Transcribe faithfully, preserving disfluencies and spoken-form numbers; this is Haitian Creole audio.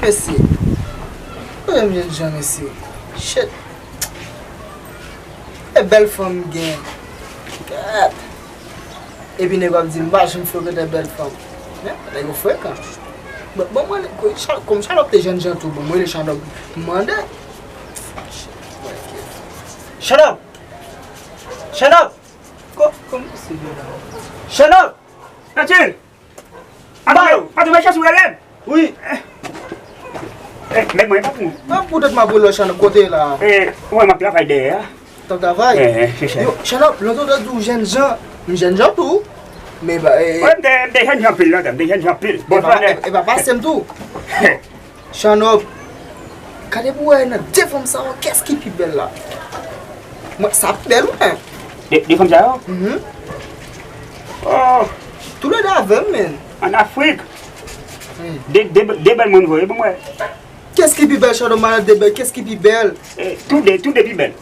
Mesye. Kote m jwenn Jan, mesye? Shit. E bèl fanm gen. Gad. Epi nèg w ap di m pa janm frekante bèl fanm. Men, nèg yo frekan. Bon, bon, mwen, kòm Chanòp te jènjan tou, bon, mwen rele Chanòp, m mande. Chanòp! Chanòp! Ko-, kòman se gen la? Chanòp! Matil! Matil! Matil, mèt chans ou rele m? Wi. Eh, men mwen pa pou. An, poutèt m ap rele w, Chanòp, kote la? Eh, mwen, m ap travay dèyè a. T ap travay? Eh, eh, se sa. Yo, Chanòp, lontan w te di w jènjan. M jènjan tou. Men ba, eh, wi, m te, m te jènjan anpil lontan, m te jènjan anpil. Bon, e pa, e, e pa pase m tou. Chanòp, gade pou wè nan de fanm sa yo, kès ki pi bèl la? Mwen, sa pi bèl, wi. De, de fanm sa yo? Mhm. Oh. Toulède avè m, men. Ann Afrik. Hmm. De, de, de bèl moun voye pou mwen. Kès ki pi bèl, Chanòp, m a nan de bèl, kès ki pi bèl? Eh, tou de, tou de pi bèl.